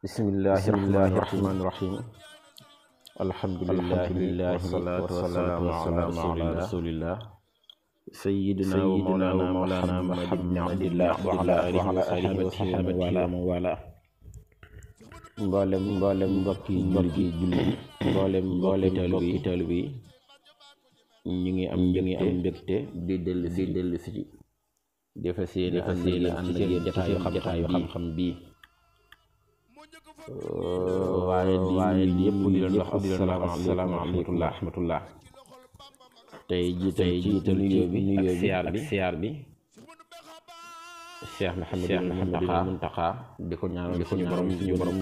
Bismillahirrahmanirrahim. Alhamdulillah wassalatu wassalamu ala rasulillah sayyidina wa mawlana Muhammad ibn Abdillah wa ala alihi wa sahbihi wa wala. Mboolem mbokki julli mboolem taalibe yi ñu ngi am mbégte di dellu si di fas yéene ànd ak yéen jataayu xam-xam bii. waaye di yëpp di leen wax asalaamaaleykum wa rahmatullah. tey jiital nuyoo bi ak siyaar bi Cheikh Mouhamadou Mountakha di ko ñaanal suñu borom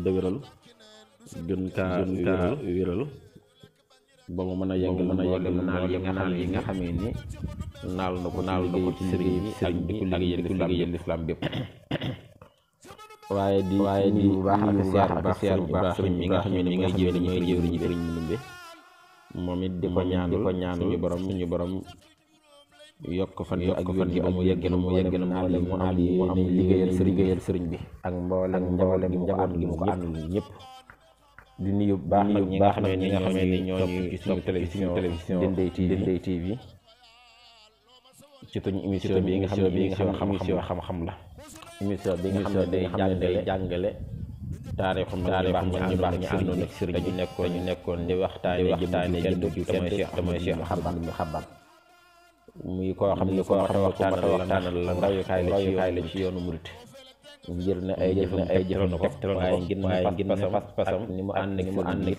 dëgëral gën kaa wéral ba mu mën a yeggal naal yi nga xamee ni naal na ko ci sëriñ bi ak di ko liggéeyal lislaam bépp. waaye di bu baax ak siyaar bu baax sëriñ mi nga xam ne mooy jëwriñu sëriñ Ndumbe moom it di ko ñaan suñu borom yokk fan ak wér gi ba mu yegg na mu am liggéeyal sëriñ bi ak mboolem njaboot gi mu ko àndal ñëpp. di nuyu baax nag ñi nga xam ne ñoo ñu ci suñu télévision Dendey TV ci suñu émission bi nga xam ne émission xam-xam la. émission bi nga xam ne day jàngale taarixu baax ñu àndoon ak sëriñ bi ñu nekkoon di waxtaane jëm ci kenn te mooy Cheikh Mouhamadou Xaban muy koo xam ne waxtaanal la royukaay la ci yoonu murit ngir ne ay jëfam tegtal na ko waaye ngir ne pas-pasam ni mu ànd ak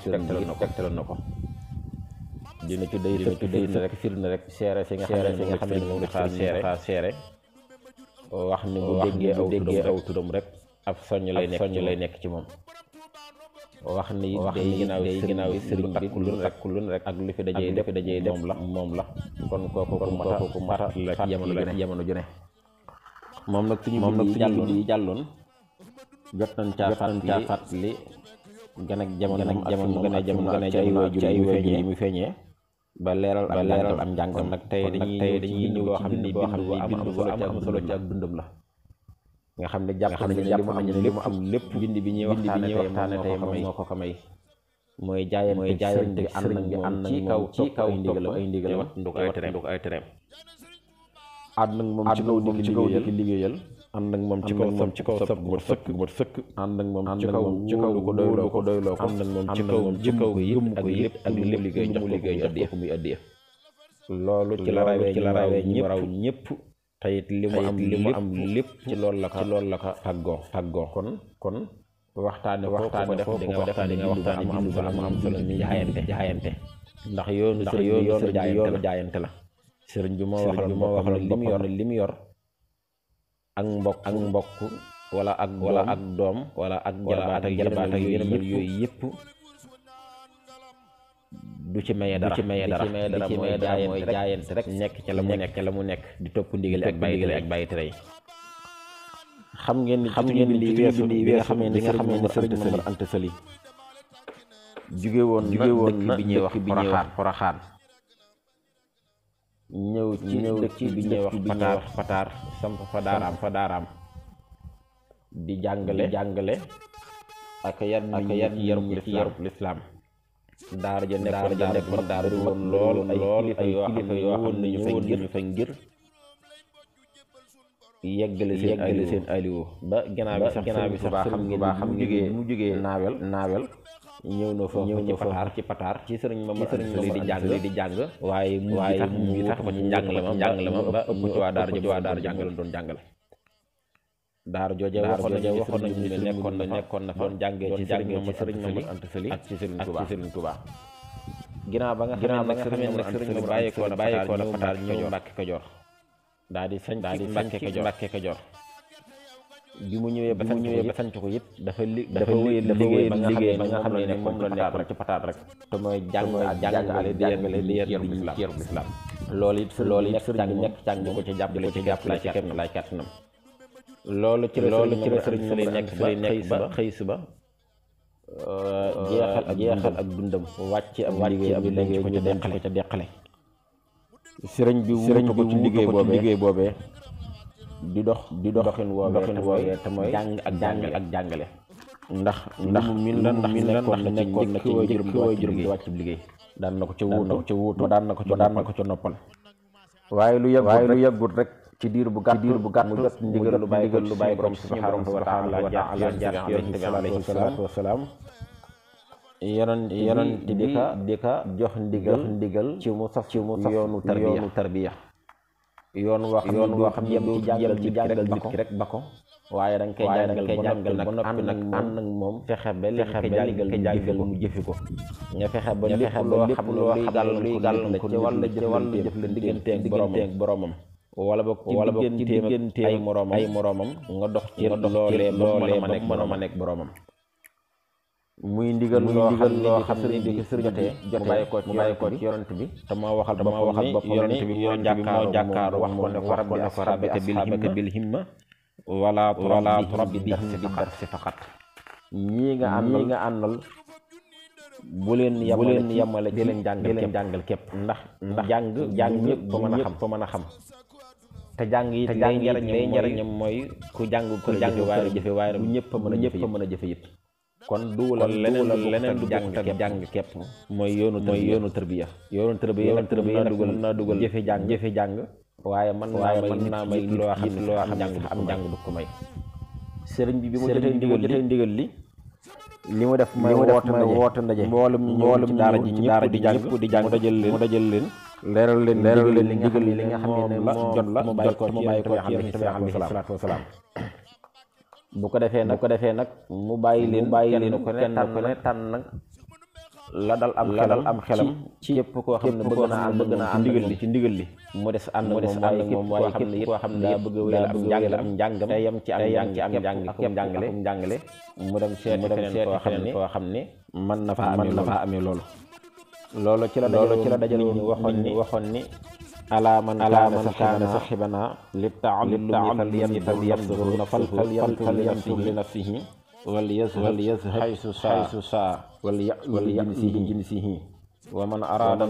sëriñ bi tegtal na ko. dina ci day firnde rek seere fi nga xam ne moom xaar seere wax ni bu déggee aw turam rek ab soññ lay nekk ci moom. wax ni ginnaaw sëriñ bi kulun rek ak lu fi dajee moom la kon kooku mata la ci jamono ju ne. moom nag suñu bi jàlloon jot nañ caa fàttali gën ak jamono ci ay waajur yi mu feeñee ba leeral am njàngam nag tey dañuy ñëw xam ne boo xam ne bind bu am solo ci ak dundam la nga xam ne jàpp nañu li mu am lépp bind bi ñuy waxtaane tey moo ko may mooy jaayante sëriñ bi ànd nañ ci kaw ay ndigalam ndu ko ay tereem ànd nag moom ci kaw di liggéeyal ànd nag moom ci kaw sab gu mat sëkk ànd nag moom ci kaw ko doyloo ko ànd nag moom ci kaw gëm ko yëpp ak lépp liggéey jox ko muy addiya loolu ci la rawee ñi raw ñëpp tayit li mu am lépp ci loolu la ko tàggoo kon waxtaane ko def di nga waxtaane am solo ni jaayante ndax yoonu jaayante la. sëriñ bi moo wax li mu yor ak mbokk wala ak doom wala ak jarbaat ak yooyu yëpp du ci maye dara mooy jaayante rek nekk ca la mu nekk di topp ndigal ak bàyyi tere yi. xam ngeen ni li weesu bi nga xamee ni sëriñ Mamar Anta Sali jóge woon na dëkk bi ñuy wax Poroxaan ñëw ci dëkk bi ñuy wax Pataar samp fa daaraam di jàngale ak yarub lislaam. daara ja nekkoon daara woon lool ay kilifa yoo xam ne ñëwoon fa ngir yeggale seen aliwo ba gannaaw bi sax xam nga mu jógee naawel ñëw na fa ci Pataar ci sëriñ Mamar di jàng waaye mu tax ko ci njàngale ma ba ëpp ci waa daara jàngale doon jàngale. daara jooja waxoon nañu ne nekkoon na fa doon jàngee ci sëriñ Mamar Anta Sali ak ci sëriñ Touba. ginnaaw ba nga xam ne nag sëriñ bi bàyyeekoo na Pataar ñëw Mbàkke Kajoor daal di Mbàkke Kajoor bi mu ñëwee ba sanc ko it dafa wéyal liggéey ba nga xam ne moom la nekkoon ci Pataar rek te mooy jàngale di yar lislaam loolu it nekk càng ko ci jàppale ci kenn laay kàttanam. loolu ci la sëriñ Mourou nekk ba xëy suba jeexal ak dundam wàcc ab liggéey ko ca deqale. sëriñ bi wuutu ko ci liggéey boobee di doxin woowee te mooy jàng ak jàngale. ndax min la nekkoon na ci njëkk waajuram di wàcc liggéey. daan na ko ca wuutu daan na ko ca noppal. waaye lu yàggut rek ci diir bu gàtt mu jot ndigal lu bàyyi borom subhanahu wa taala jaar yonent bi alayhi salaatu wasalaam. yonent di ka jox ndigal ci mu saf yoonu tarbiya. yoon woo xam ne du ci jàngal nit ki rek ba ko. waaye danga koy jàngal ba noppi nag ànd ak moom fexe ba li nga jàngal mu jëfi ko. nga fexe ba lépp loo xam luy gàllankoor ko ci wàllu jëf la digganteeg boromam. wala boog ci diggante ay moroomam nga dox ci loolee mën a nekk boromam. muy ndigal loo xam ne bi ko sëriñ jotee mu bàyyi ko ci yonent bi te moo waxal boppam yonent bi moo jàkkaaru wax ko ne ko rabbika bil himma wala turabbi bi darsi faqat. ñii nga àndal bu leen yemale ci leen jàngal képp ndax jàng ñëpp fa mën a xam te jàng yi lay njariñam mooy ku jàng waaye jëfe waaye du ñëpp mën a jëfe it. kon leneen du jàng képp mooy yoonu tërbiya mën naa dugal jëfe jàng waaye mën naa may loo xam am jàng du ko may. sëriñ bi mu jotee ndigal li mu def mooy woote ndaje mboolem ci daara ji ñëpp di jàng mu dajal leen leeral leen ndigal li nga xam ne moom la mu bàyyi ko ci yonent bi alayhi salaatu wasalaam. bu ko defee nag mu bàyyi leen kenn ku ne tànn nag la dal am xelam ci képp koo xam ne bëgg naa ànd ci ndigal li mu des ànd moom waaye képp koo xam ne daa bëgg a wéyal am njàngam te yem ci am njàngale mu dem seeti feneen koo xam ne mën na faa amee loolu ci la dajal ñu waxoon ni ala man kaana saxibana li taallumi falyamsuhuna falyamsuh li nafsihi wal yazhab haysu saa wal jinsihi wa man araada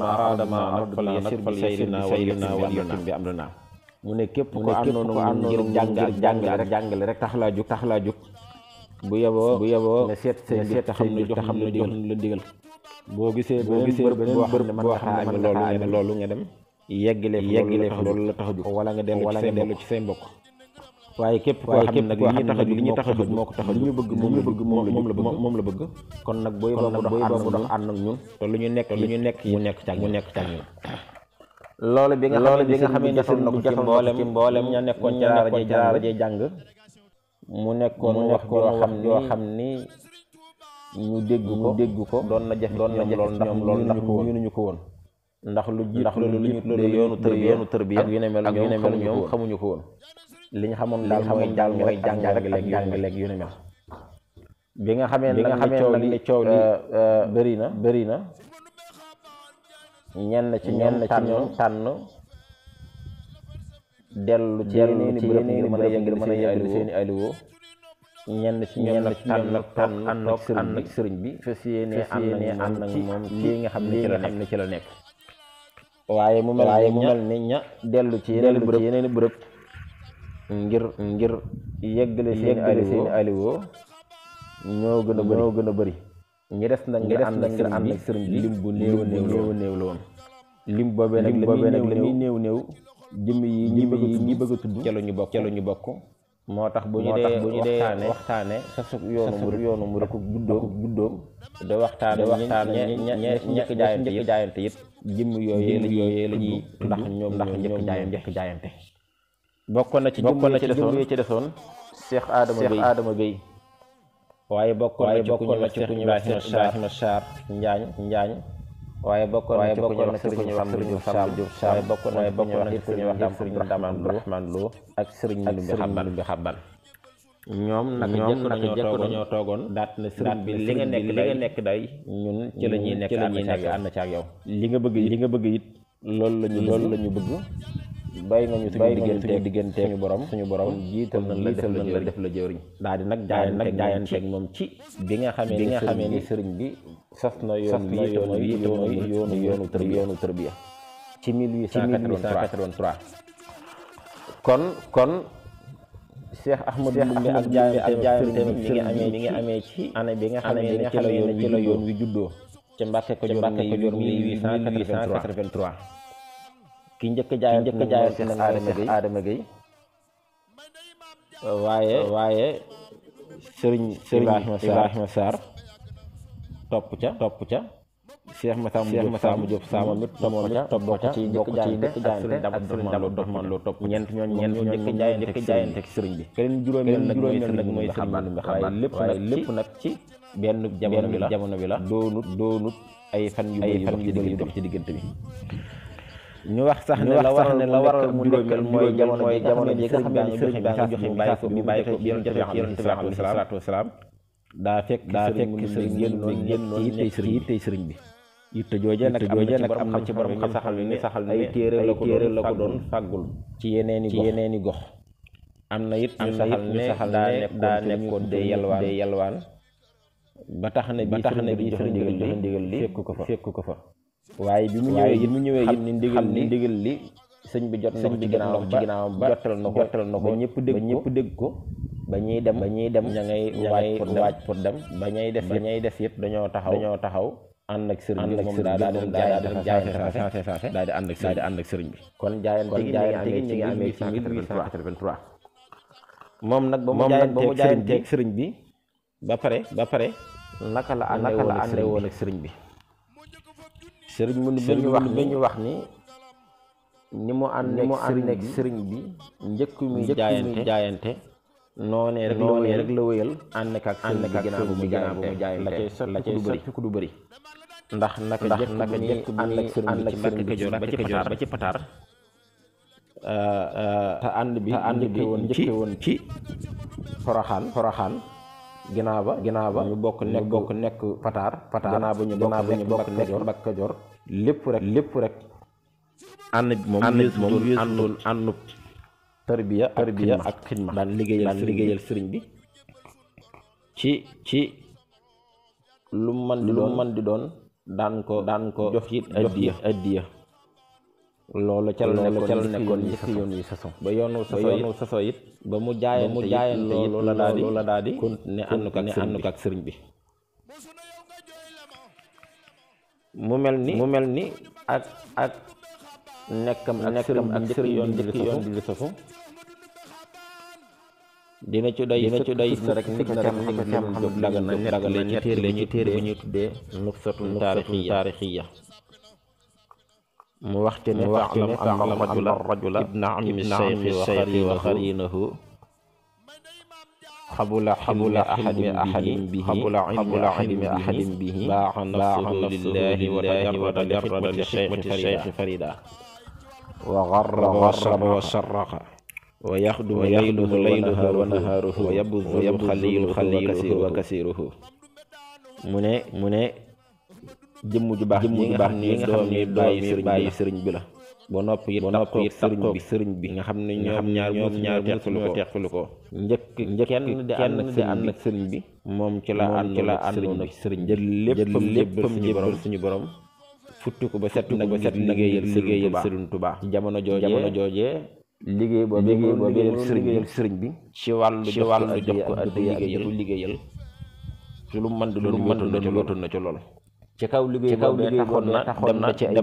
ma fal yasir bi sayrina wal yatim bi amrina. mu ne képp ko àndoon ngir jàngale rek tax laa jóg bu yeboo nga seet te xam ne jox la digal. boo gisee beneen bërëb boo xam ne mën nga loolu nga dem yeggale ko loolu la tax a jóg wala nga dellu ci say mbokk. waaye képp koo xam ne nag li ñu tax a jóg moo ko tax a jóg li ñu bëgg moom la bëgg. kon nag booy boo mu dox ànd ak ñun te lu ñu nekk mu nekk ca ñun. loolu bi nga xam ne defoon na ko ci mboolem ña nekkoon ca daara jee jàng mu nekkoon wax yoo xam ni ñu dégg ko doon na jafe lool ndax mënuñu ko woon. ndax lu ñu tuddee yoonu tërbiya ak yu ne mel ñoom xamuñu ko woon. li ñu xamoon daal mooy jàngaleeg yu ne mel. bi nga xamee nag ni coow li bëri na ñenn ci ñoom tànn dellu ci yeneeni bërëb ngir mën a yëngal seeni aliwo. ñenn ci ñoom ànd ak sëriñ bi fas yéene ànd ak moom lii nga xam ne ci la nekk. waaye mu mel ni ña dellu ci yeneeni bërëb ngir yeggale seeni aliwo ñoo gën a bëri. ñi des nag ngir ànd ak sëriñ bi lim bu néew la woon. lim boobee nag la muy néew jëmm yi ñi bëgg a tudd ca la ñu bokk. moo tax bu ñu dee waxtaane sasuk yoonu mu rek guddoom da waxtaane ñekk jaayante it jëmm yooyee la ñuy ndax ñoom njëkk jaayante. bokkoon na ci desoon Cheikh Adama Bey waaye bokkoon na ci ku ñu wax Ibrahima Sarr Njaañ waaye bokkoon na ci ku ñu wax Sëriñ Samb Diouf waaye bokkoon na ci ku ñu wax Abdourahmane Lo ak Sëriñ Ndumbi Xaban. ñoom nag jëkk nañoo toogoon daat na sëriñ bi li nga nekk day ñun ci la ñuy nekk ànd ci ak yow. li nga bëgg it loolu la ñu bëgg bàyyi nga ñu suñu diggante suñu borom jiital nañ la def la jëwriñ daal di nag jaayanteeg moom ci bi nga xamee ni sëriñ bi sos na yoon wi te mooy yoonu tërbiya ci 1883 kon Cheikh Ahmadou Ndoumbé ak jaayanteem mi ngi amee ci année bi nga xamee ni ci la yoon wi juddoo ca Mbàkke Kajoor 1883 ki njëkk jaayante nag Adama Gueye waaye sëriñ Ibrahima Sarr topp ca Cheikh Massamba Diop Sam mit topp ca ci njëkk jaayante ak sëriñ Abdourahmane Lo topp ñeent ñooñu njëkk jaayante ak sëriñ bi keneen juróomeel nag mooy sëriñ Ndoumbé waaye lépp nag ci benn jamono bi la doonut ay fan yu bëri dox ci diggante bi ñu wax sax ne la waral mu nekkal mooy jamono ji nga xam ne sëriñ bi joxe mi bàyyi ko yonent bi alayhi salaatu wasalaam daa fekk sëriñ génnoon ci tey sëriñ bi yitte jooje nag am na ci borom xam saxal ni ay téere la ko doon fàggul ci yeneeni gox am na it ñu saxal ne daa nekkoon de yalwaan ba tax na bi sëriñ ndigal li fekk ko fa waaye bi mu ñëwee xam ni ndigal li sëñ bi jot na ko ci ginnaawam ba jottal na ko ba ñëpp dégg ko ba ñuy dem ña ngay waaj pour dem ba ñay des yëpp dañoo taxaw ànd ak sëriñ bi moom daal di ànd ak sëriñ bi kon jaayante gi ñu ngi amee ci 1883 moom nag ba mu jaayanteeg sëriñ bi ba pare naka la àndee woon ak sëriñ bi sëriñ mu ñu wax ni mu ànd ak sëriñ bi njëkk mi jaayante noonee rek la wëyal ànd ak sëriñ bi ginnaaw bu mu jaayante la cay sotti ku du bëri ndax naka jekk ànd ak sëriñ bi ci Mbàkke Kajoor ba ci Pataar te ànd bi njëkke woon ci Poroxaan ginnaaw ba ñu bokk nekk Pataar ginnaaw ba ñu bokk nekk Mbàkke Kajoor lépp rek ànd bi moom àndul tarbiya ak xidma daan liggéeyal sëriñ bi ci lu man di doon daan ko jox it addiya loolu ca la nekkoon njëkk yoon yi saso ba yoonu saso it ba mu jaayante loolu la daal di continuer ànd ko ak sëriñ bi mu mel ni ak nekkam ak sëriñ bi njëkk yoon bi li saso dina ci doy rek ni ko xam daga na ci téere bu ñuy tuddee nuksatun taarixiya mu waxte ne fa'lam rajula ibna ammi shaykhi wa xarinahu xabula ahadin bihi baaxa nafsuhu lillahi wa tajarrada li shaykhi farida wa gharraba wa sharraqa wa yaxdumu layluhu wa nahaaruhu wa yabuddu xaliluhu wa kasiruhu mu ne jëmm ju baax ji nga xam ne bàyyi sëriñ bi la ba noppi it sëriñ bi nga xam ne ñoom ñaar teqalu ko njëkk kenn di ànd ak sëriñ bi moom ci la àndoon ak sëriñ jël léppam jébbal suñu borom futti ko ba set liggéeyal sëriñ Tuubaa ci jamono joojee liggéey boobu sëriñ bi ci wàllu jox ko addiya liggéeyal ci lu mën di doon lootoon na ci lool ci kaw liggéey taxoon na dem na ci ay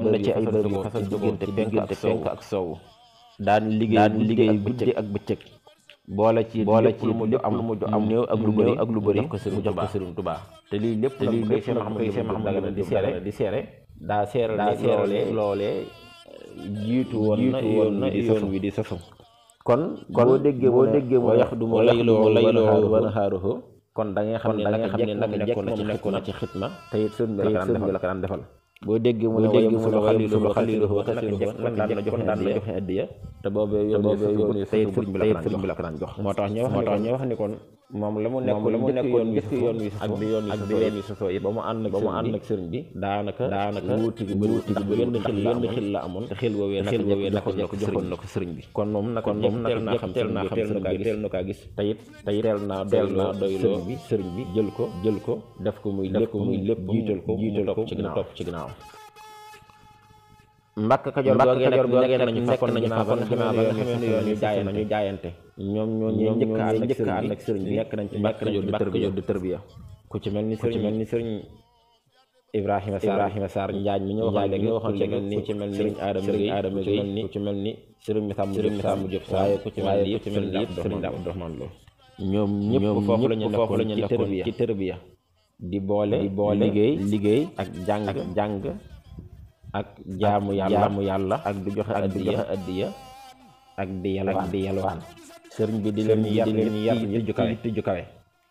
bërëb yu façon diggante penk ak soowu daan liggéey guddi ak bëccëg boole ci lu mujj am néew ak lu bëri jox ko sëriñ Tuubaa te lii lépp koy Cheikh Mahamadou Dagana di seere daa seere loolee jiitu woon na yoon wi di sosu kon boo déggee mu yax du mu layloo wa nahaaruhu kon da ngay xam ne naka nekkoon na ci xitma te it sëriñ bi la ko daan defal boo déggee mu ne xaliluhu wa kasiruhu kon daan na joxe addiya te boobee yoon tey sëriñ bi la ko daan jox moo tax ñu wax ni kon moom la mu nekkoon njëkk yoon wi ak bi yoon wi sosoo it ba mu ànd ak sëriñ bi daanaka wuuti gi bëri ndax yenn xil la amoon te xil woowee naka joxoon na ko sëriñ bi kon moom naka teel naa xam teel na kaa gis tayit teel naa doyloo sëriñ bi jël ko def ko muy lépp jiital ko mu topp ci ginnaaw Mbàkke Kajoor googee nañu fekkoon nañu fa ba nga xamee ne yoon ñu jaayante ñoom ñoo njëkk a ànd ak sëriñ bi nekk nañ ci Mbàkke Kajoor di tërbiya ku ci mel ni sëriñ Ibrahima Sarr Njaañ mi ñu waxoon léegi ku ci mel ni sëriñ Adama Gueye ku ci mel ni sëriñ Masamba Diop waaye ku ci mel ni sëriñ Abdourahmane Lo ñoom ñëpp foofu la ñu nekkoon ci tërbiya di boole liggéey ak jàng ak jaamu yàlla ak du joxe addiya ak di yalwaan sëriñ bi di leen yar yitte ju kawe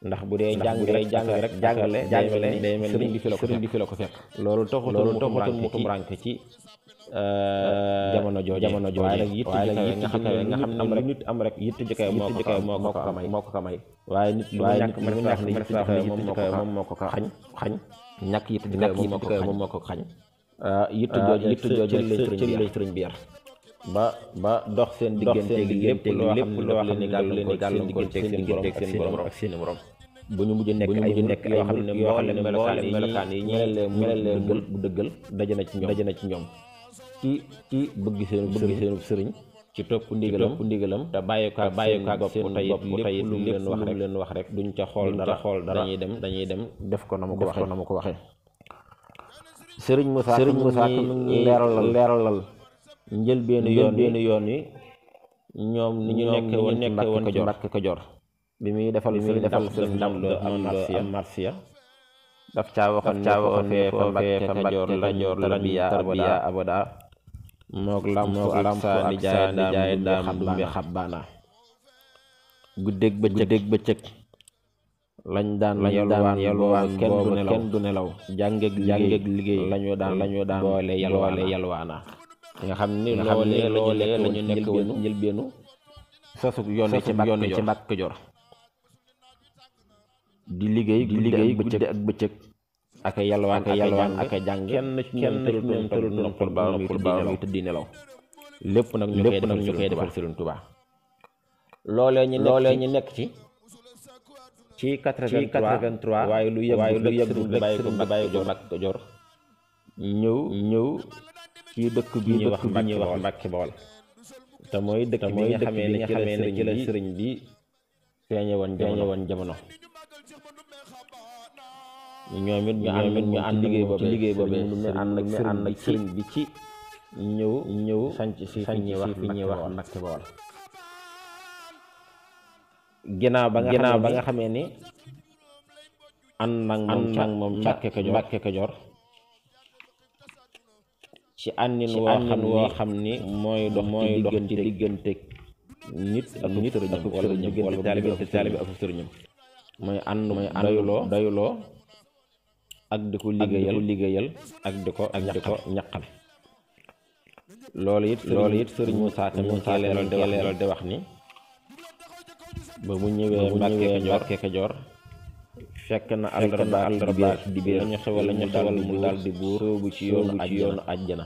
ndax bu dee jàngale day mel sëriñ bi fi la ko fekk loolu taxutul mu tumranke ci jamono jooju waaye nag yitte ju kawe nga xam ne nit am rek yitte ju kawe moo ko may waaye nit lu ñàkk yitte ju kawe moom moo ko xañ ñàkk yitte ju kawe moom moo ko xañ yitte jooju lay sëriñ bi yar ba dox seen diggante lépp loo xam ne leen gàllankoor seen diggante ak seen borom ak seeni morom bu ñu mujj nekk yoo xam ne melokaan yi ñeeleel bu dëggal daje na ci ñoom ci bëgg seenu sëriñ ci topp ndigalam te bàyyi ko ak seen bopp tey lu leen wax rek duñ ca xool dara dañuy dem def ko na ma ko waxee sëriñ Moussa mu ngi leeralal njëlbeenu yoon yi ñoom ni ñu nekke woon ci Mbàkke Kajoor bi muy defal sëriñ Ndam Lo am marsiya daf caa waxoon fee fa Mbàkke Kajoor la biya abada moog lamp ak saa ni jaay daam dumbe xabbaana guddeeg bëccëg lañ daan yalwaan kenn du nelaw jàngeeg liggéey lañu daan boole yalwaana nga xam ni loolee la ñu nekk woon njëlbeenu sosug yoon ci Mbàkke Kajoor di liggéey guddi ak bëccëg ak yalwaan ak jàng kenn ci ñoom tërutoon xol ba muy tëddi nelaw lépp nag ñu koy defal Sëriñ Tuubaa loolee ñu nekk ci 83 waaye lu yëgul bàyyi ko Mbàkke Kajoor ñëw ci dëkk bi ñuy wax Mbàkke Bawol te mooy dëkk bi nga xamee ne ci la sëriñ bi feeñe woon jamono ñoom it ñu ànd liggéey boobu ñu ànd ak sëriñ bi ci ñëw sanc si fi ñuy wax Mbàkke Bawol ginnaaw ba nga xamee ni ànd nag moom Mbàkke Kajoor ci àndin woo xam ni mooy dox diggante nit ak sëriñam wala diggante taalibe ak sëriñam mooy ànd doyloo ak di ko liggéeyal ak di ko ñaqal loolu it sëriñ Moussa tamit leeral di wax ni ba mu ñëwee Mbàkke Kajoor fekk na àllarba dibéer lañu xewal mu daal di buur soobu ci yoonu àjjana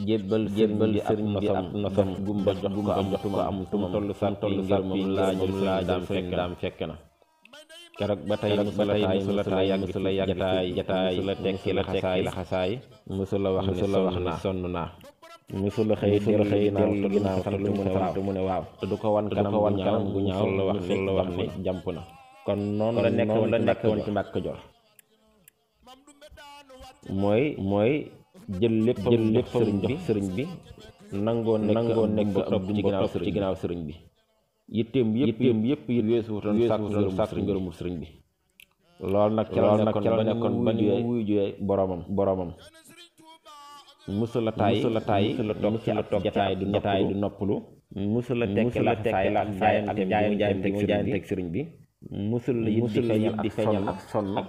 jébbal sëriñ bi ab nosam gumba jox ko am tum tollu ngir moom laa daam fekk na keroog ba tey mësula yàgg jataay mësula tekki la xasaay mësula wax ni sonn naa mësula xëy dellu ginnaaw sant mu ne waaw te du ko wan kanam gu ñaaw la wax ni jàmp na kon noonu la nekk woon ci Mbàkke Kajoor mooy jël lépp sëriñ bi nangoo nekk bopp ci ginnaaw sëriñ bi yitteem yëpp weesu wutoon sàkku ngërëmul sëriñ bi loolu nag ca la nekkoon ba ni mu wuyu jee boromam musula taay toog ci ab jataay du noppalu musula tekki la jaayanteeg sëriñ bi musula di feeñal ak sonn ak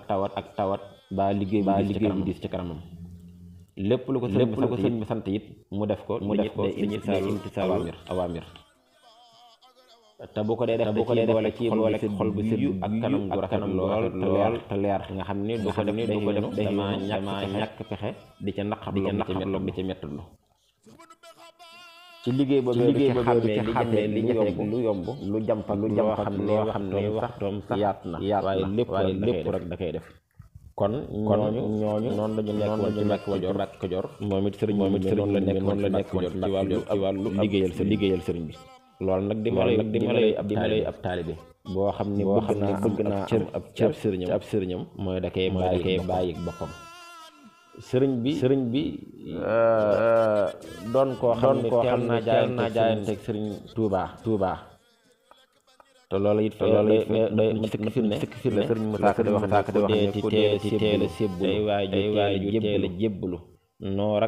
tawat ba liggéey bi diis ci kanamam lépp lu ko sëriñ bi sant it mu def ko dañuy imtisaalu awaamir te bu ko dee def boole ci xol bu sedd ak kanam gu rafet lool te leer nga xam ni du ko def dama ñàkk pexe di ca naqarlu di ca mettlu ci liggéey boobu di ca xàmmee li jafe lu yomb lu jàmpa lu xam ne waxtoom sax yaat na waaye lépp rek da koy def kon ñooñu noonu lañu nekkoon ci Mbàkke Kajoor moom it sëriñ la nekkoon ci wàllu liggéeyal sëriñ bi loolu nag di ma lay ab taalibe boo xam ni bëgg naa ab sëriñam mooy da koy bàyyi boppam sëriñ bi doon koo xam ne teel naa jaayanteeg sëriñ Touba te loolu it ma tëkk firnde sëriñ Moussa Ka di wax ne ku dee ci teel a sébbu day teel a jébbalu noor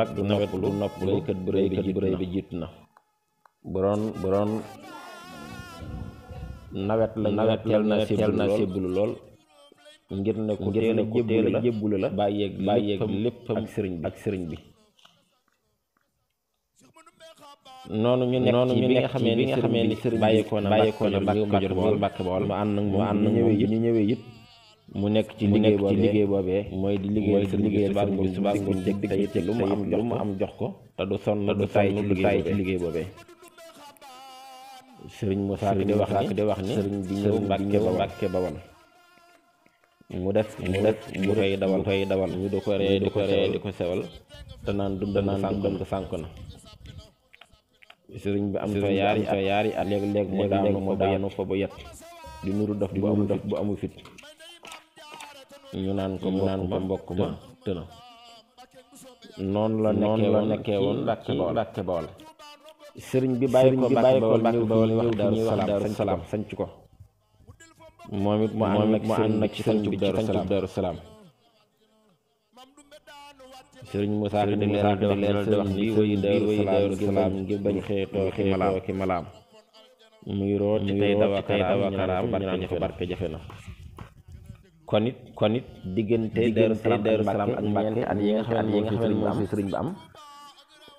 ak du noppalu béykat bu rëy bi jiitu na bu doon nawet teel na sébbalu lool ngir ne ku teel a jébbalu la bàyyeeg léppam ak sëriñ bi noonu ñu nekk ci bi nga xamee ni sëriñ bàyyeekoo na Mbàkke Bawol mu ànd nag ñu ñëwee it mu nekk ci liggéey boobee mooy di liggéeyal sëriñ bi suba ngoon dégg te lu mu am jox ko te du sonn du tay ci liggéey boobee sëriñ Moussa Ka di wax ni sëriñ bi ñëw Mbàkke Bawol mu def mu koy dawal ñu di ko ree di ko sewal te naan dund sànk na sëriñ bi am fa yaari at léeg mu daanu fa bu yet di nuru dof bu amu fit ñu naan ko mbokk ma tëna noonu la nekkee woon Mbàkke Bawol sëriñ bi bàyyi ko Mbàkke Bawol ñuy wax Daaru Salaam sanc ko moom it mu ànd nag ci sanc Daaru Salaam sëriñ Moussa Ka di leeral di wax ni woyu Daaru Salaam ngir bañ xeetoo ki malaam muy root ci tey dawa karaam ñu naan ko barke jafe na kon it diggante Daaru Salaam ak Mbàkke at yi nga xam ne moom fi sëriñ bi am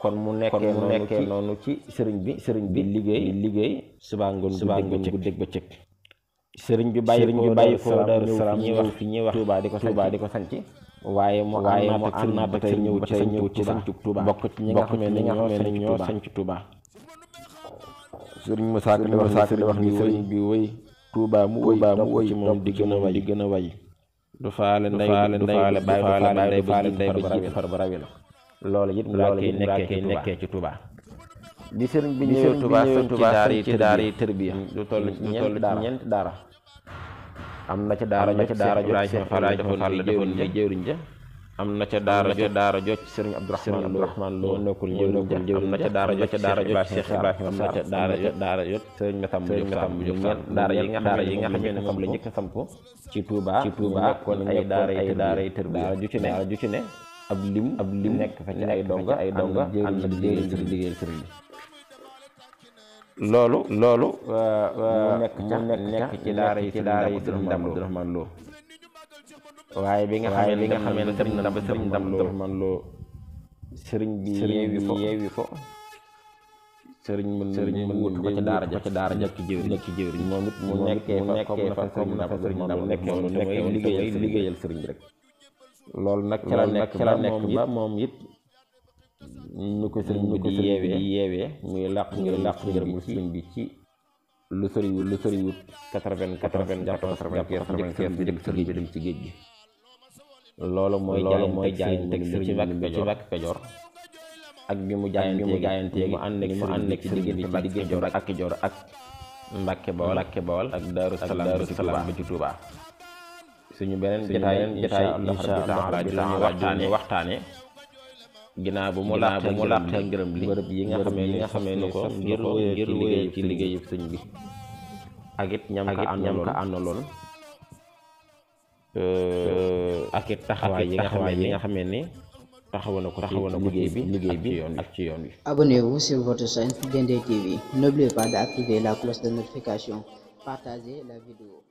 kon mu nekkee noonu ci sëriñ bi liggéey suba ngoon guddeeg bëccëg sëriñ bi bàyyi ko Daaru Salaam fi ñuy wax Touba di ko sanc waaye mu ànnaat tey ñëw ci sanc Touba bokk ci ñi nga xam ne ñoo sanc Touba sëriñ Moussa Ka di wax ni sëriñ bi wëy Touba mu wëy ci moom di gën a way du faale ndey du faale baay du faale ndey ba jiitu far ba rawi la loolu it mu nekkee ci Touba di sëriñ bi ñëwee Touba ci daara yi tërbiya lu toll ci ñeenti daara am na ca daara jot Fall defoon muy jëwriñ ja am na ca daara jot sëriñ Abdourahmane Lo nekkul jëwriñ ja am na ca daara jot Cheikh Ibrahima am na ca daara jot sëriñ Matam bu Jóob daara yi nga xam ne moom la njëkk a samp ci Touba kon ay daara yi tërbiya ju ci ne ab lim nekk fa ci ay donga ànd di liggéeyal sëriñ bi loolu mu nekk ci daara yi sëriñ Abdourahmane Lo waaye bi nga xamee ne sëriñ Abdourahmane Lo sëriñ bi yeewi ko sëriñ mu wut ko ci daara ja ci jëwriñ moom it mu nekkee fa sëriñ Abdourahmane Lo nekkee woon liggéeyal sëriñ bi rek loolu nag ca la nekk ba moom it ñu ko sëriñ bi di yeewee muy làq ngërëmul sëriñ bi ci lu soriwut 80 jàpp 95 bi dem ci géej gi loolu mooy jaayante sëriñ bi ci Mbàkke Kajoor ak bi mu jaayante mu ànd ak ci diggante Mbàkke Kajoor ak Mbàkke Bawol ak Daaru Salaam bi ci Touba suñu beneen jotaay insha Allah waxtaane ginnaaw bu mu laaxee ngërëm li bërëb yi nga xamee ni ko ngir wéyee ci liggéeyu sëñ bi ak it ñam ka àndaloon ak it taxawaay yi nga xamee ni taxaw na ko ci liggéey bi ak ci yoon wi. Abonnez-vous sur votre chaîne Guindé TV. N'oubliez pas d'activer la cloche de notification. Partagez la vidéo.